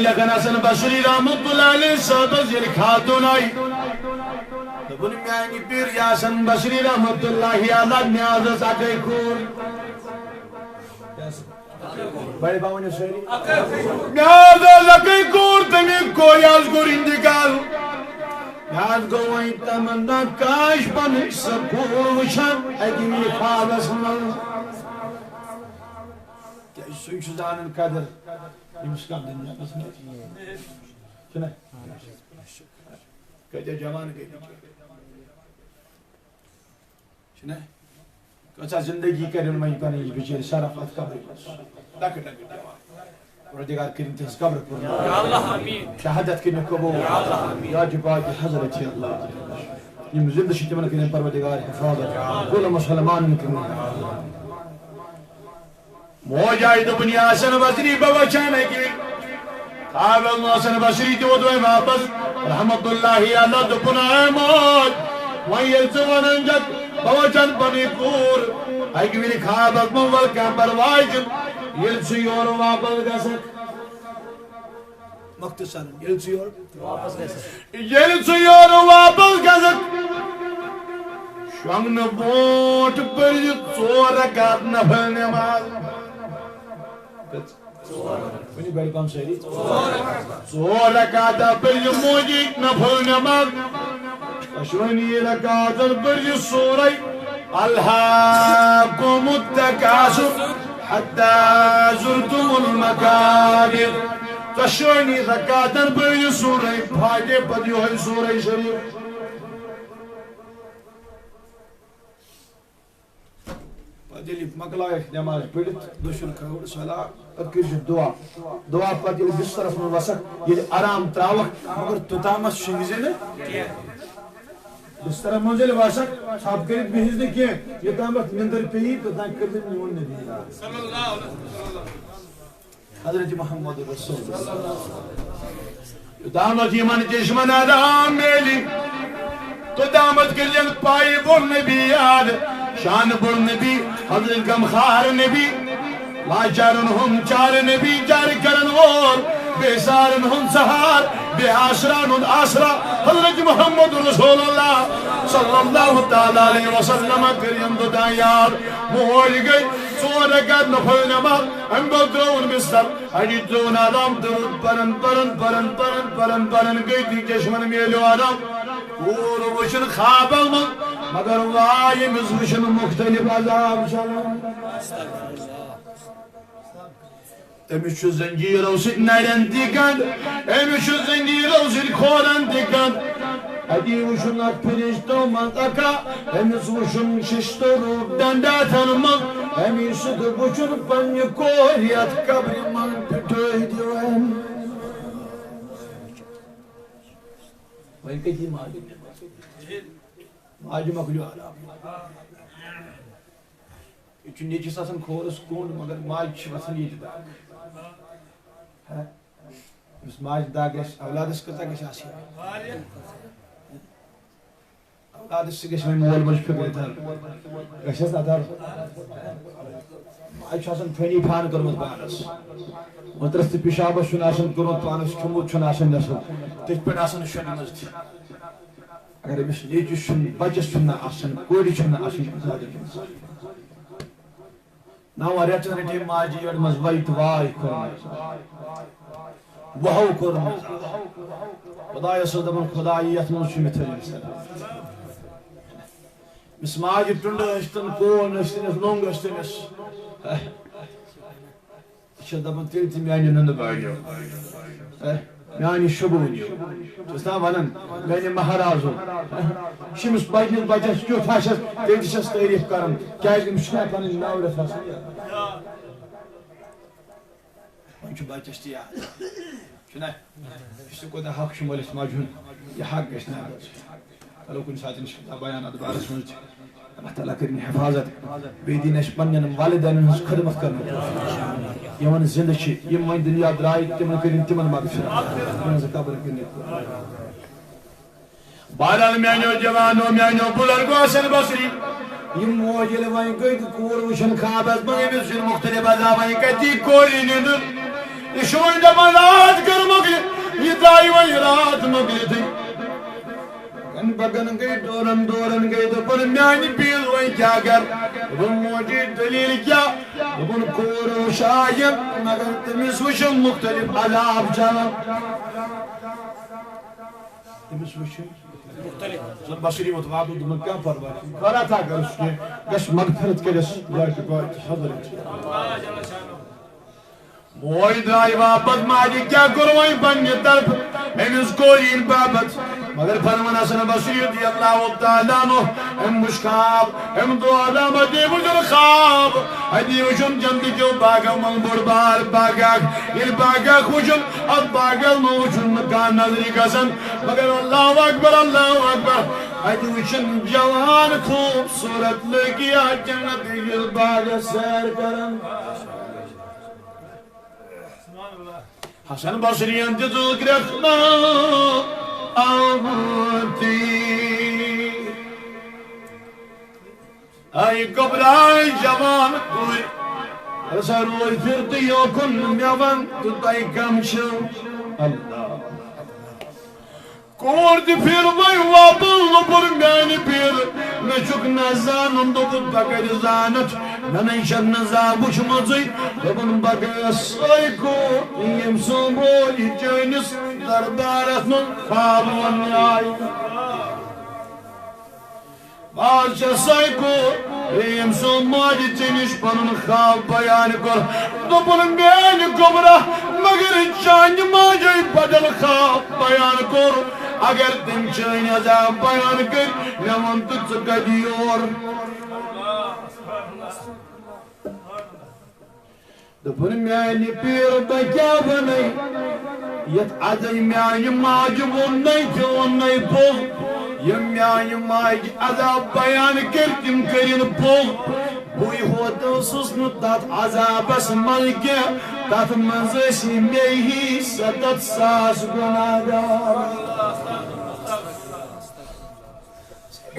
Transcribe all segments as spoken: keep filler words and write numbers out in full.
لیکن حسن بصری رحمت اللہ علیہ صٲبس ییٚلہِ خاتوٗن آیہِ، دوٚپُن، میانہِ پیٖر حسن بصری رحمت اللہ علیہ، مےٚ حظ ٲس اکٕے کوٗر۔ بڑِ بابا ؤنِو سٲری۔ مےٚ حظ ٲس اکٕے کوٗر، تٔمۍ کورِ حظ کوٚر انتقال۔ مےٚ حظ گوٚو وۄنۍ تمنا، کاش پنٕنۍ سۄ کوٗر وٕچھن اکہِ وِلہِ خوابس منٛز۔ کیازِ سُے چھُ زانان قدر، ییٚمِس کانٛہہ دُنیاہس منٛز چھُنہ؟ کۭتیاہ جوان گٔے بِچٲرۍ۔ چھُنہ؟ کۭژاہ زندگی کٔرِن وۄنۍ پنٕنۍ یہِ بِچٲرۍ صرف اتھ قبرِ منٛز۔ لۄکٕٹۍ لۄکٕٹۍ جوان۔ پروردگار کٔرِن تِہنٛز قبر پُر۔ یا اللہ آمین۔ شہادت کٔرِن قبول۔ یا اللہ آمین۔ یا جباج حضرت اللہ۔ یِم زندٕ چھِ تِمن کٔرِن پروردگار حفاظت۔ کُل مسلمانن کٔرِن۔ موج آیہِ دوٚپُن، یا حسن بصری، بہٕ وٕچھان اَکہِ وِلہِ۔ خوابس منٛز حسن بصری تہِ ووت وۄنۍ واپس رحمت اللہ علیہ۔ دوٚپُن، اے موج، وۄنۍ ییٚلہِ ژٕ وَنان چھَکھ، بہٕ وٕچھان پنٕنۍ کوٗر اَکہِ وِلہِ خوابس منٛز، وَلہٕ کانٛہہ پرواے چھُنہٕ، ییٚلہِ ژٕ یورٕ واپس گژھکھ۔ مختصر، ییٚلہِ ژٕ یورٕ واپس گژھکھ۔ ییٚلہِ ژٕ یورٕ واپس گژھکھ، شۄنٛگنہٕ برونٛٹھ پٔرزِ ژور رکعت نفل نماز۔ کٔژ؟ ؤنِو گرِ پانہٕ سٲری۔ ژور رکعت پٔرزِ موجی نفل نماز۔ دۄشوٕنی رکعتن پٔرزِ سورہ الہاکم التکاثر حتی زرتم المقابر۔ دۄشوٕنی رکعتن پٔرزِ سورہ فاتحہ، پتہٕ یِہوٚے سورہ شریف۔ پتہٕ ییٚلہِ مۄکلایَکھ نٮ۪ماز پٔرِتھ، دٔچھُن کھووُر سلام، پتہٕ کٔرۍزِ دُعا۔ دُعا پتہٕ ییٚلہِ بِسترَس منٛز وَسَکھ، ییٚلہِ آرام ترٛاوَکھ، مگر توٚتامَتھ شۄنٛگزِ نہٕ کینٛہہ۔ بِسترَس منٛز ییٚلہِ وَسَکھ، ژھۄپہٕ کٔرِتھ بِہِزِ نہٕ کینٛہہ۔ یوٚتامَتھ نِندٕر پیٚیی، توٚتام کٔرۍزِ میون نبی یاد۔ حضرت محمد رسول اللہ۔ یوٚتامَتھ یِمن چشمن آرام میلہِ، توٚتامَتھ کٔرۍزٮ۪ن پایہِ بوٚڑ نبی یاد، شان بوٚڑ نبی، حضرت غمخار نبی، لاچارن ہُنٛد چار نبی، چار کرن وول، بے سارن ہُنٛد سہار، بے آسران ہُنٛد آسرا، حضرت محمد رسول اللہ صلی اللہ تعالیٰ علیہ وسلم کٔرۍزٮ۪ن توٚتام یاد۔ موج گٔے ژور رکعت نفل نماز، اَمہِ پتہٕ ترٛووُن بستر۔ اَڑِ ترٛوو نہٕ آرام، درود پران، پران، پران، پران، پران، پران گٔے تہِ چشمن میلیو آرام۔ کوٗر وٕچھُن خوابن منٛز، مگر واے أمِس وٕچھُن مختلف عذاب چلان۔ أمِس چھُ زنجیٖرو سۭتۍ نرٮ۪ن تہِ گنٛڈ، أمِس چھُ زنجیٖرو سۭتۍ کھورن تہِ گنٛڈ۔ اَتی وٕچھُن اَتھ فرشتو منٛز اَکا، أمِس وٕچھُن شِشتہٕ روٗپ ڈنڈاتھن منٛز، اَمی سۭتۍ وٕچھُن پننہِ کورِ یَتھ قبرِ منٛز پِٹھٲے دِوان۔ وۄنۍ کٔتی ماجہِ؟ ماجہِ مۄکلیو عذاب۔ یہِ چھُ نیٚچوِس آسان کھورس کوٚنٛڈ، مگر ماجہِ چھِ وَسان ییٚتہِ دَگ۔ ہا؟ یُس ماجہِ دَگ گژھِ، اولادس کۭژاہ گژھِ آسٕنۍ؟ اولادس تہِ گژھِ وۄنۍ مول موج فِکرِ تَر۔ گژھٮ۪س نہ تَر؟ ماجہِ چھُ آسان فنی فان کوٚرمُت پانس۔ مُترس تہٕ پِشابس چھُنہٕ آسان کوٚرمُت پانس، کھیوٚمُت چھُنہٕ آسان نٮ۪صٕف۔ تٔتھۍ پٮ۪ٹھ آسان شۄنٛگمٕژ تہِ۔ اگر أمِس نیٚچوِس چھُنہٕ، بَچَس چھُنہٕ آسان، کورِ چھُنہٕ آسان، زیادٕ چھُنہٕ آسان۔ نَوَن رٮ۪تَن رٔٹۍ أمۍ ماجہِ یٔڈ منٛز وَے تہٕ واے کوٚرمَس۔ وَہَو کوٚرمَس۔ خۄدایَس اوس دَپان، خۄدایا، یَتھ منٛز چھُ مےٚ تھٲوِتھ سَزا۔ أمِس ماجہِ ٹُنٛڈٕ ٲسۍتَن، کون ٲسۍتَن، یَتھ لوٚنٛگ ٲسۍتَن، یَس۔ یہِ چھِ دَپان، تیٚلہِ تہِ میٛانہِ نُنہٕ بالیو، ہے، میٛانہِ شُبہٕ ؤنِو۔ چھُس نا وَنان، میٛانہِ مہرازو، ہے، یہِ چھِ أمِس پنٛنِس بَچَس کیُتھ آسٮ۪س، تیٚلہِ تہِ چھَس تعریٖف کَران، کیٛازِ أمِس چھُنہ پَنٕنۍ ناو رَژھ آسان یاد۔ وۄنۍ چھُ بَچَس تہِ یاد۔ چھُنہ؟ یُس تہِ کوٗتاہ حق چھُ مٲلِس ماجہِ ہُنٛد، یہِ حق گژھِ نہٕ ادا۔ چلو، کُنہِ ساتہٕ اِنشاءاللہ بیان اَتھ بارَس منٛز تہِ۔ اللہ تعالیٰ کٔرِن حفاظت۔ بیٚیہِ دِن اَسہِ پنٛنٮ۪ن والدینَن ہٕنٛز خدمت کرنُک توفیٖق۔ یِمَن زِندٕ چھِ، یِم وۄنۍ دُنیا درٛاے، تِمَن کٔرِن تِمَن مغفرت۔ یِہٕنٛز قبر کٔرِن۔ بہرحال، میٛانیو جوانو، میٛانیو بُزرگو، حسن بصری، یِم موج ییٚلہِ وۄنۍ گٔے تہٕ کوٗر وٕچھن خوابَس منٛز، أمِس چھُنہٕ مُختٔلِف عذاب، وۄنۍ کَتہِ یی کورِ نیٚنٛدٕر؟ یہِ چھُ وۄنۍ دَپان، راتھ کٔرمٕژ گٔے دورن دورن گٔے، دوٚپُن، "میانہِ پیٖر، وۄنۍ کیٛاہ کر؟" دوٚپُن، "موجی، دٔلیٖل کیٛاہ؟" دوٚپُن، "کوٗر وٕچھ آیہِ، مگر تٔمِس وٕچھُم مُختٔلِف عذاب چلان۔" تٔمِس وٕچھُم مُختٔلِف۔ زن بصری ووت واتُن، دوٚپُن، "کیٛاہ پرواے چھُ؟ خٲرا تھا، اگر سُہ کینٛہہ گژھِ مغفرت کٔرِس، یا کہِ بہٕ حضرت۔" موج درٛاے واپس، ماجہِ کیٛاہ کوٚر وۄنۍ پننہِ طرفہٕ أمِس کوٗرِ ہِنٛدِ باپتھ؟ مگر فرمان حسن بصری رضی اللہ تعالیٰ عنہ، أمۍ وُچھ خواب، أمۍ دوٚپ، "علامہ، دی وُچھُن خواب، اَتی وُچھُن جنتہٕ کیو باغو منٛز بوٚڑ بار باغ اکھ۔ ییٚلہِ باغ اکھ وُچھُن، اَتھ باغس منٛز وُچھُن نہٕ کانٛہہ نظرِ گژھان، مگر اللہ اکبر، اللہ اکبر، اَتہِ وُچھُن جوان خوٗبصوٗرت لٔڑکی اکھ جنت کِس باغس سیر کران۔" حسن بصری ین دِژ کرٛٮ۪کھ نا آمتی۔ آے گوٚبراے جوان کوٗر، ہسا روز پھِر تہٕ یوکُن مےٚ وَن تہٕ تۄہہِ کم چھِو؟ اللہ۔ کوٗر تہِ پھِر وۄنۍ واپس، دوٚپُن، "میانہِ پیٖر، مےٚ چھُکھ نہ زانُن۔" دوٚپُن، "بہٕ کَتہِ زانَتھ؟ مےٚ نَے چھَکھ نہٕ زانٛہہ وٕچھمٕژٕے۔" دوٚپُن، "بہٕ گٔیَس سۄے کوٗر، ییٚمۍ سُنٛد مول یہِ چٲنِس دربارَس منٛز خواب وَننہِ آیہِ۔" آز چھےٚ سۄے کوٗر، ییٚمۍ سُنٛد ماجہِ ژےٚ نِش پنُن خواب بیان کوٚر۔ دوٚپُن، "میانہِ گوٚبرا، مگر چانہِ ماجہِ بدل خواب بیان کوٚر۔ اگر تٔمۍ چٲنۍ عذاب بیان کٔرۍ، مےٚ وَن تہٕ ژٕ کَتہِ یور؟" دوٚپُن، "میانہِ پیٖر، بہٕ کیٛاہ وَنَے؟ یَتھ اَزَے میانہِ ماجہِ ووٚننَے، تہِ ووٚننَے پوٚز۔ یِم میانہِ ماجہِ عذاب بیان کٔرۍ، تِم کٔرِن پوٚز۔ بٕے ہوت اوسُس نہٕ تَتھ عذابَس منٛز کینٛہہ، تَتھ منٛز ٲسی مے ہی ستتھ ساس گۄناہ گار۔"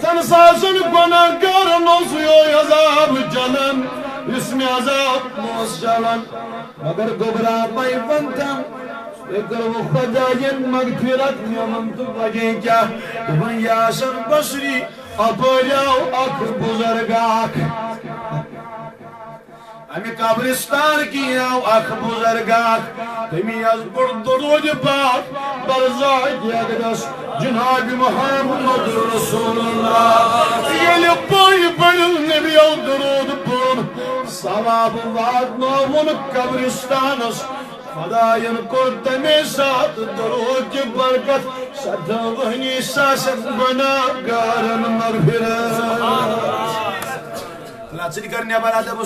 تن ساسن گۄناہ گارن اوس یہوے عذاب چلان، یُس مےٚ عذاب اوس چلان۔ مگر گوٚبرا بے ونتم، تُہۍ کٔروٕ خۄداین مغفرت؟ مےٚ ووٚن تہٕ وجہ کیٛاہ؟ دوٚپُن، یہِ حسن بصری، اپٲرۍ آو اکھ بُزرگ اکھ۔ امہِ قبرستان کِنۍ آو اکھ بُزرگ اکھ، تٔمی حظ پوٚر درود پاک، برزاے اقدس جناب محمد رسول اللہ۔ ییٚلہِ پٔرۍ پٔرِو نبیو درود پوٚر، ثواب واتنووُن قبرستانس۔ خداین کوٚر تمے ساتہٕ درود چہِ برکت ستوُہنی ساسن گۄناہ گارن مغفرت۔ تُلِو ژٕ تہِ کر نٮ۪بر ادب۔